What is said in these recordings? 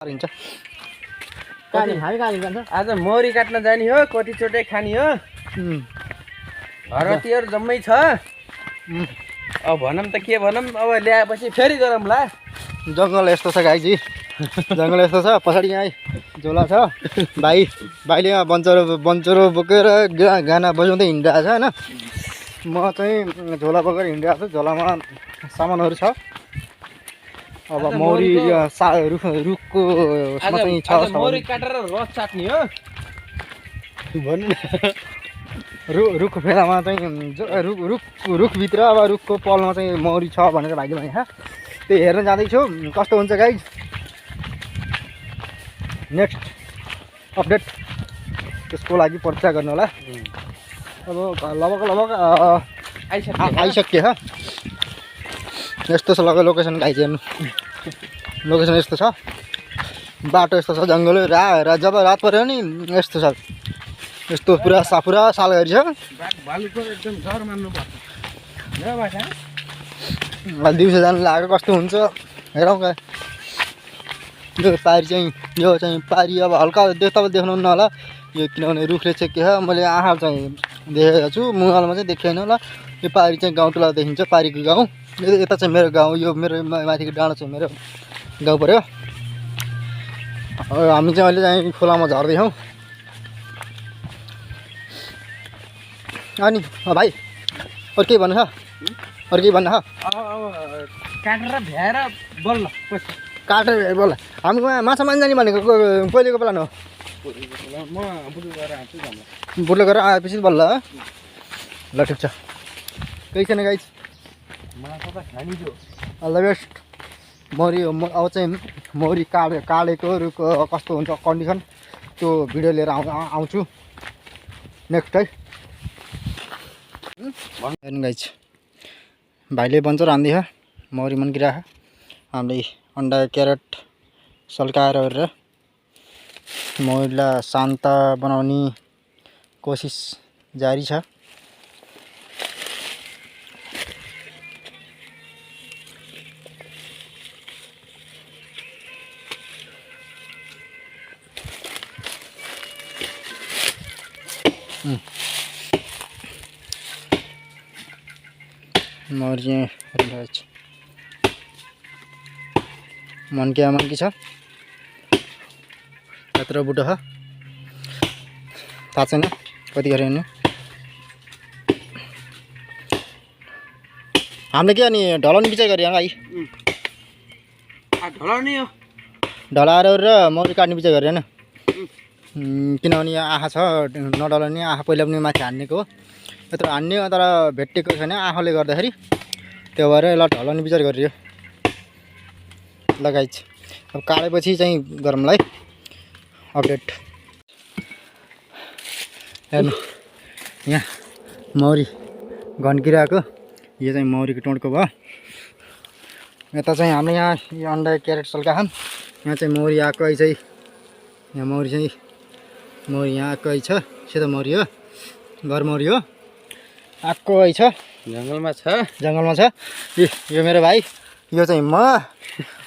पारिन्छ आज मौरी काट्न जाने हो कति चोटै खानी हो हरतियर जम्मै छ अब भनौँ त के भनौँ अब ल्याएपछि फेरि गरौँला जङ्गल यस्तो छ गाईजी जङ्गल यस्तो छ पछाडि यहाँ झोला छ भाइले यहाँ बन्चरो बोकेर गाना बजाउँदै हिँडिरहेको छ होइन म चाहिँ झोला बोकेर हिँडिरहेको छु झोलामा सामानहरू छ अब मौरी रुखको चाहिँ छ मौरी काटेर रस चाट्ने हो भन्नु न रुखको फेलामा चाहिँ रुखभित्र अब रुखको पलमा चाहिँ मौरी छ भनेर भाइले भने त्यही हेर्न जाँदैछु कस्तो हुन्छ गाइज नेक्स्ट अपडेट त्यसको लागि प्रतीक्षा गर्नु होला अब लगभग आइसक्यो यस्तो छ लोकेसन गाइज हेर्नु लोकेसन यस्तो छ बाटो यस्तो छ जङ्गल जब रात पऱ्यो नि यस्तो छ यस्तो पुरा सालगरी छ भालुको एकदम डर मान्नुपर्छ दिउँसो जानु लाग्यो कस्तो हुन्छ हेरौँ क्या यो पारी चाहिँ पारी अब हल्का तपाईँ देख्नुहुन्न होला यो किनभने रुखले छेकेछ मैले आँखा चाहिँ देखेको छु मुहालमा चाहिँ देखेन होला यो पारी चाहिँ गाउँटोला देखिन्छ पारीको गाउँ यता चाहिँ मेरो गाउँ यो मेरो माथिको डाँडो चाहिँ मेरो गाउँ पऱ्यो हामी चाहिँ अहिले चाहिँ खोलामा झर्दैछौँ अनि भाइ अरू केही भन्नु छ काटेर भ्याएर बल्ल काटेर भ्याएर बल्ल हामी माछा मार्न जाने भनेको पहिलेको प्लान हो म बुढो गएर आउँछु बुढो गरेर आएपछि बल्ल ल ठिक छ केही छैन गाइज माछा त खानी जो अल द बेस्ट मौरी अब चाहिँ मौरी काटेको रुखको कस्तो हुन्छ कन्डिसन त्यो भिडियो लिएर आउँछु नेक्स्ट है गाइज भाइले बन्चर हान्दैछ मौरी मन्किरहेछ हामीले अन्डा क्यारेट सल्काएर गरेर मौरीलाई शान्त बनाउने कोसिस जारी छ मौरी चाहिँ मनकी छ यत्रो बुटो छ थाहा छैन कति गरे नि हामीले के अनि ढलाउने विचार गरे भाइ ढलाउने हो ढलाएर र मौरी काट्ने विचार गरे होइन किनभने यहाँ आँखा छ नढलाउने आँखा पहिला पनि माथि हान्नेको हो यत्रो हान्ने तर भेटेको छैन आँखाले गर्दाखेरि त्यो भएर यसलाई ढलाउने विचार गरियो लगाइछ अब काटेपछि चाहिँ गरौँला है अपडेट हेर्नु यहाँ मौरी घन्किरहेको यो चाहिँ मौरीको टोँडको भयो यता चाहिँ हामीले यहाँ यो अन्डा क्यारेट सल्का खाम यहाँ चाहिँ मौरी आएको है चाहिँ यहाँ मौरी यहाँ आएको है छ सेतो मौरी हो घर मौरी हो आएको है छ जङ्गलमा छ यो मेरो भाइ यो चाहिँ म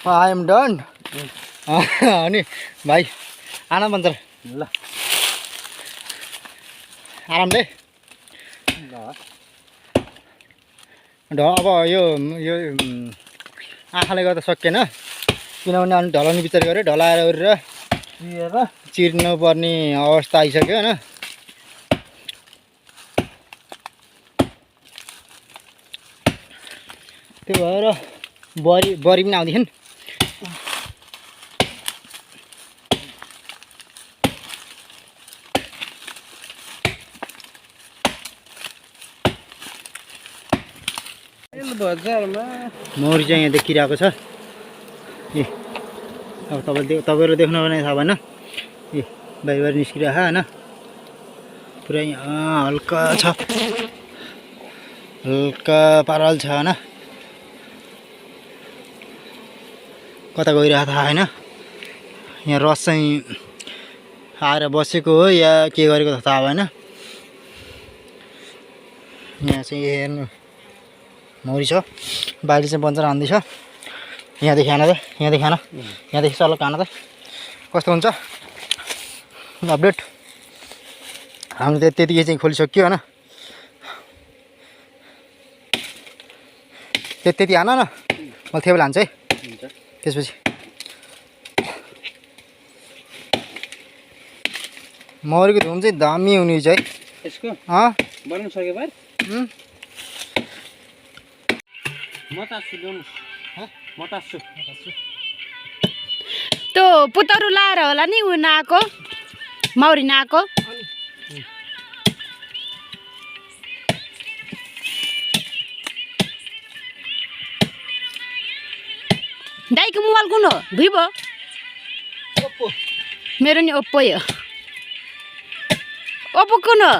आई एम डन अनि भाइ आना भन्छ ल आरामले अब यो आँखाले गर्दा सकिएन किनभने अनि ढलाउने विचार गरेँ ढलाएर गरेर चिर्नु पर्ने अवस्था आइसक्यो होइन त्यो भएर बरी पनि आउँदैछन् मौरी चाहिँ यहाँ देखिरहेको छ ए अब तपाईँहरू देख्नु भने थाहा भएन ए बाहिर निस्किरहेको होइन पुरै हल्का छ हल्का पारल छ होइन कता गइरहेको थाहा होइन यहाँ रस चाहिँ आएर बसेको हो या के गरेको थाहा भएन यहाँ चाहिँ हेर्नु मौरी छ बाहिर चाहिँ बन्चर हान्दैछ यहाँदेखि खान त यहाँदेखि खान यहाँदेखि सल्लो खान त कस्तो हुन्छ अपडेट। हाम्रो त त्यतिकै चाहिँ खोलिसक्यो होइन। त्यति हान न, म थेबल हान्छ है त्यसपछि। मौरीको धुम चाहिँ दामी हुने चाहिँ यसको बनाउनु सक्यो भाइ? म तास्छु ल्याउनु, म तास्छु। त्यो पुतरु लाएर होला नि ऊ नआएको, मौरी नआएको। दाइको मोबाइल कुन हो? भिभो? ओप्पो। मेरो नि ओप्पो हो। ओप्पो कुन हो?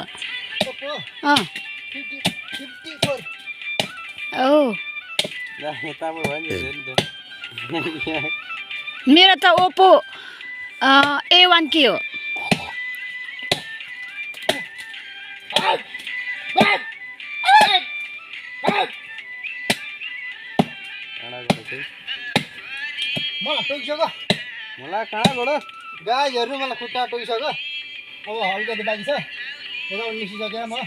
ओप्पो 54। ओ यता पो भयो नि त। मेरो त ओप्पो A1 के हो। मलाई टोकिसक्यो, मलाई कहाँबाट गाई हेर्नु, मलाई खुट्टा टोकिसक्यो। अब हल्का बाँकी छ, यताबाट निस्किसक्यो म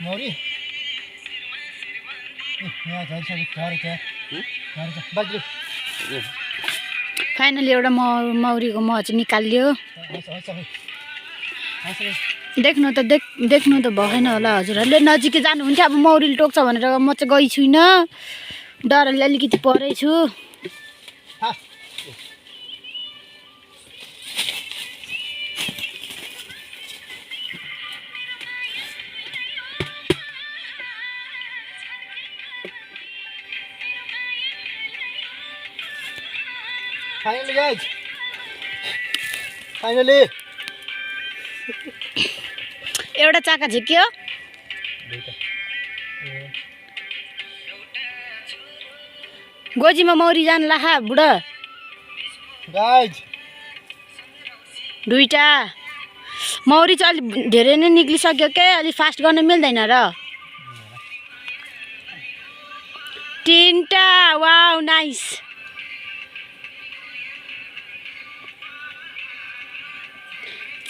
मौरी। यहाँ झरिसक्यो, बाँकी फाइनली एउटा मौरीको मह चाहिँ निकालियो। देख्नु त भएन होला हजुरहरूले, नजिकै जानुहुन्थ्यो। अब मौरीले टोक्छ भनेर म चाहिँ गइ छुइनँ, डरले अलिकति परेछु। फाइनली गाइज, फाइनली एउटा चाका झिक्यो। गोजीमा मौरी जान लाहा बुढा। गाइज दुईटा मौरी चाहिँ अलि धेरै नै निक्लिसक्यो के, अलि फास्ट गर्न मिल्दैन र। तीनटा, वाउ नाइस।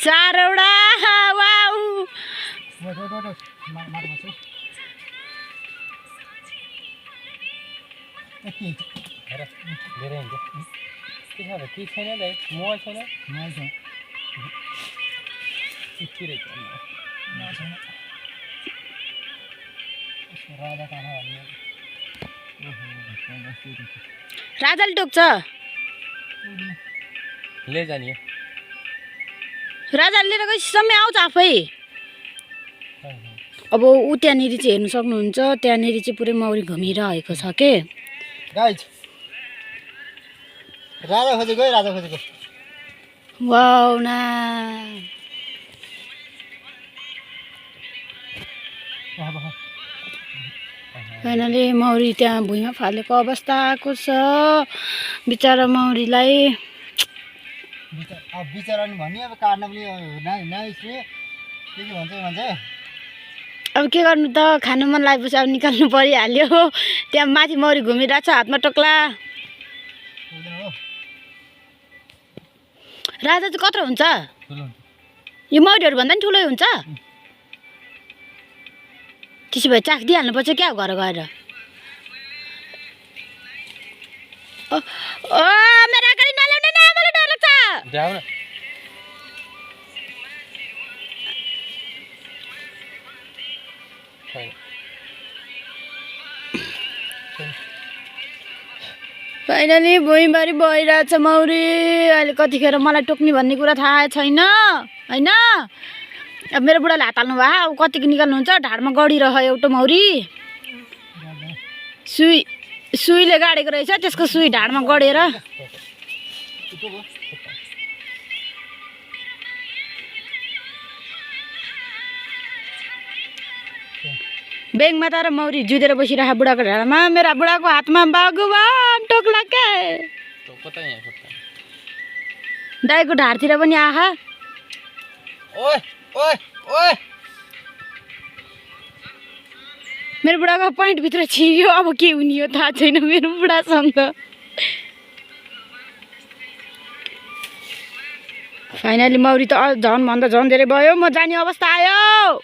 चारवटा, वाउ। धेरै हुन्छ। के छ त? के छैन दाइ? मोबाइल छैन? मोबाइल छैन। राजाले टोक्छ। ले जाने राजाले लिएर गएपछि समय आउँछ आफै। अब ऊ त्यहाँनिर चाहिँ हेर्नु सक्नुहुन्छ, त्यहाँनिर चाहिँ पुरै मौरी घुमिरहेको छ के। गाइज राजा खोजेको है, राजा खोजेको। वाउ ना। फाइनली मौरी त्यहाँ भुइँमा फालेको अवस्था आएको छ बिचरा मौरीलाई। अब बिचरा नि भन्ने, अब काट्न पनि नाइसले के भन्छ। अब के गर्नु त, खानु मन लागेपछि अब निकाल्नु परिहाल्यो। त्यहाँ माथि मौरी घुमिरहेको छ, हातमा टोक्ला। राजा चाहिँ कत्रो हुन्छ? यो मौरीहरू भन्दा नि ठुलै हुन्छ। त्यसो भए चाख दिइहाल्नुपर्छ क्या घर गएर। मेरो अगाडि नल्याउनु न, मलाई डर लाग्छ। फाइनली भुइँभरि भइरहेछ मौरी। अहिले कतिखेर मलाई टोक्ने भन्ने कुरा थाहा छैन होइन। अब मेरो बुढाले हात हाल्नु भयो, अब कतिको निकाल्नुहुन्छ। ढाडमा गडिरह एउटा मौरी, सुईले गाडेको रहेछ, त्यसको सुई ढाडमा गडेर। बेगमा तर मौरी जुधेर बसिरहेको बुढाको ढाडमा। मेरा बुढाको हातमा भगवान टोक्ला के। दाइको ढाडतिर पनि आहा। ओए ओए ओए, मेरो बुढाको प्वाइन्टभित्र छिर्यो। अब के हुने हो थाहा छैन मेरो बुढासँग। फाइनली मौरी त झन् भन्दा झन् धेरै भयो म जाने अवस्था आयो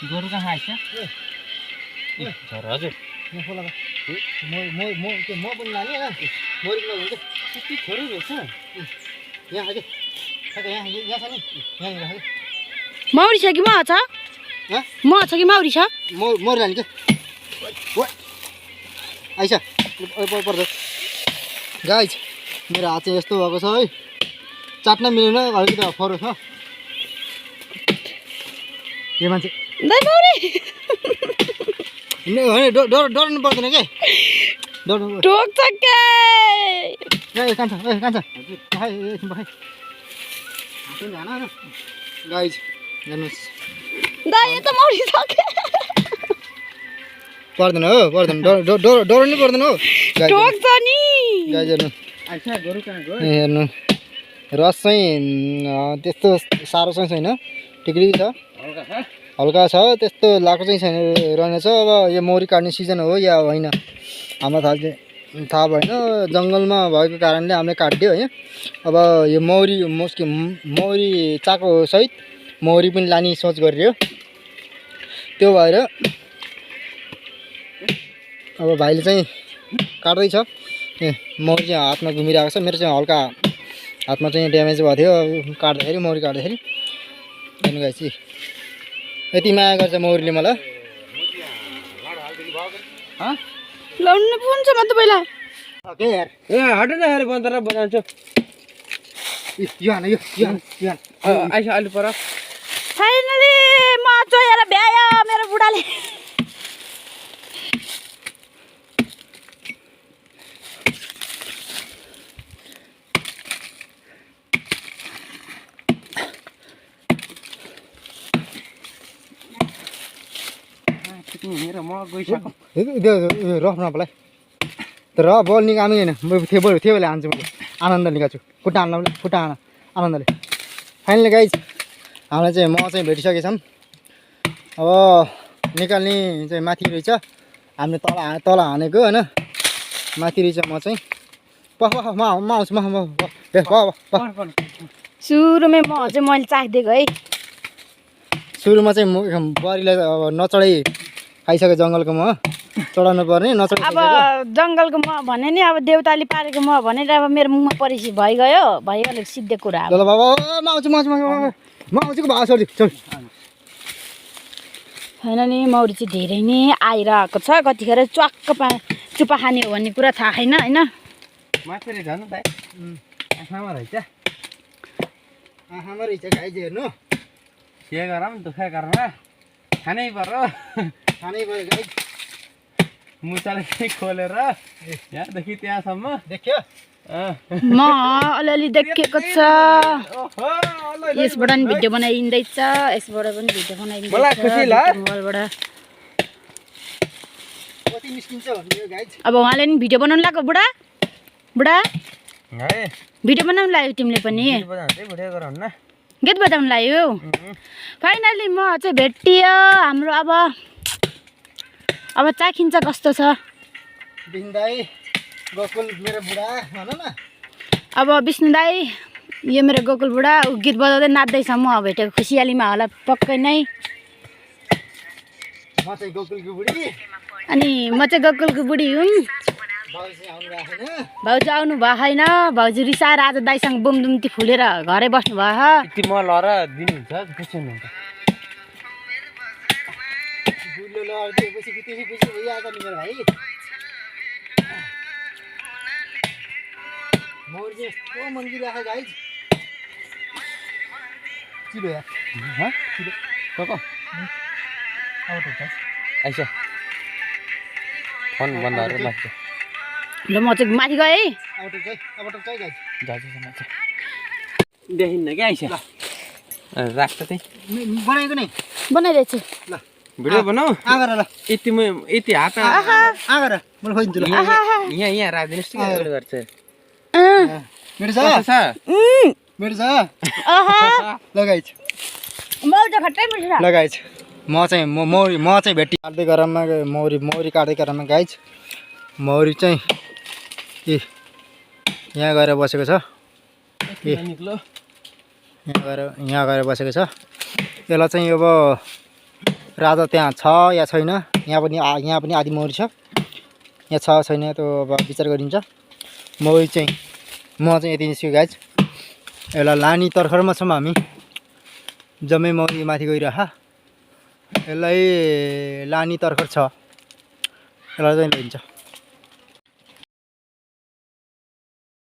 गोरु कहाँ आइछ हजुर म पनि लाने मौरी पनि हुन्छ यति छोरी रहेछ यहाँ खाजे यहाँ छ नि यहाँनिर खाजे मौरी छ कि म छ म छ कि मौरी छ मौरी लाने के आइस पर्छ गाइज मेरो हात चाहिँ यस्तो भएको छ है चाट्न मिलेन अलिकति फरक छ यो मान्छे मौरी डराउनु पर्दैन के डराउनु टोक्छ के कान्छ गाइज हेर्नुहोस् दाइ त मौरी छ के पर्दैन हो पर्दैन डराउनु पर्दैन हो टोक्छ नि गाइज हेर्नु आइछ गोरु कहाँ गयो हेर्नु रस चाहिँ त्यस्तो साह्रो चाहिँ छैन ठिकै छ हल्का छ हल्का छ त्यस्तो लाएको चाहिँ छैन रहेनछ अब यो मौरी काट्ने सिजन हो या होइन हामीलाई थाहा भएन जङ्गलमा भएको कारणले हामीले काटिदियो है अब यो मौरी चाको सहित मौरी पनि लाने सोच गरियो त्यो भएर अब भाइले चाहिँ काट्दैछ ए मौरी चाहिँ हातमा घुमिरहेको छ मेरो चाहिँ हल्का हातमा चाहिँ ड्यामेज भएको थियो काट्दाखेरि मौरी काट्दाखेरि हेर्नु गाइस यति माया गर्छ मौरीले मलाई लाउनु पुग्छ म तपाईँलाई के यार ए हट न यार बन्द र बजाउँछु यो हान आइछ अलि पर फाइनली म चोएर भ्यायो मेरो बुढाले मेरो म गइसक्यो रफ नपलाई तर बल निकाल्नु होइन थियो बेला हान्छु मैले आनन्द निकाल्छु खुट्टा हान्न खुट्टा हान आनन्दले फाइनली गाइज हामीलाई चाहिँ म चाहिँ भेटिसकेको छौँ अब निकाल्ने चाहिँ माथि रहेछ हामीले तल हानेको होइन माथि रहेछ म चाहिँ म आउँछु सुरुमै म चाहिँ मैले चाखिदिएको है सुरुमा चाहिँ बुहारीलाई अब नचढाइ खाइसक्यो जङ्गलको म चढाउनु पर्ने नचढाइ अब जङ्गलको म भने नि अब देउताले पारेको म भनेर अब मेरो मुखमा परिसी भइगयो अलिक सिद्धे कुरा ल बाबा म आउँछु कि भाउ छोडी होइन नि मौरी चाहिँ धेरै नै आइरहेको छ कतिखेर च्वाक्क चुप्पा खाने हो भन्ने कुरा थाहा छैन होइन माथि झन् दाइ आँखामा रहेछ आँखामा रहेछ गाइज हेर्नु के गरौँ दुःख गरेर खानै पर्यो खानै भयो गाइज मुचाले चाहिँ खोलेर यहाँदेखि त्यहाँसम्म देख्यो म अलिअलि देखेको छ यसबाट पनि भिडियो बनाइदिँदैछ यसबाट पनि भिडियो मलाई खुसी ल मोबाइलबाट कति निस्किन्छ भन्ने गाइज अब उहाँले नि भिडियो बनाउनु लाग्यो बुढा है भिडियो बनाउनु लाग्यो तिमीले पनि भिडियो गराउनु न गीत बजाउनु लाग्यो फाइनली म चाहिँ भेटियो हाम्रो अब चाखिन्छ कस्तो छ विष्णु दाई गोकुल मेरो बुढा भन न अब विष्णु दाई यो मेरो गोकुल बुढा ऊ गीत बजाउँदै नाच्दैछ म भेटेको खुसियालीमा होला पक्कै नै म चाहिँ गोकुलको बुढी अनि म चाहिँ गोकुलको बुढी हुँ भाउजू आउनु भएको छैन भाउजू रिसाएर आज दाइसँग बुमदुम्ती फुलेर घरै बस्नु भयो यति म लर दिनुहुन्छ खुसी हुनुहुन्छ आइस फोन बन्द लाग्छ ल म चाहिँ माथि गएँ देखिन्न क्या आइस राख्छ त्यही बनाएको नि बनाइरहेछु ल भिडियो बनाऊ आगर ल यति हात आगर मैले खोइदिन्छु ल यहाँ राखिदिनुहोस् कि गर्छ मेरो छ मेरो छ लगाइछ लगाइछ म चाहिँ भेटी काट्दै गरममा मौरी काट्दै गरममा गाइज मौरी चाहिँ यहाँ गएर बसेको छ निक्लो यहाँ गएर बसेको छ। यसलाई चाहिँ अब राजा त्यहाँ छ या छैन, यहाँ पनि आधी मौरी छ, यहाँ छ छैन त्यो अब विचार गरिन्छ। म चाहिँ यति निस्क्यो गाइज। यसलाई लानी तर्खरमा छौँ हामी, जम्मै मौरी माथि गइरह। यसलाई लानी तर्खर छ, यसलाई चाहिँ लैन्छ।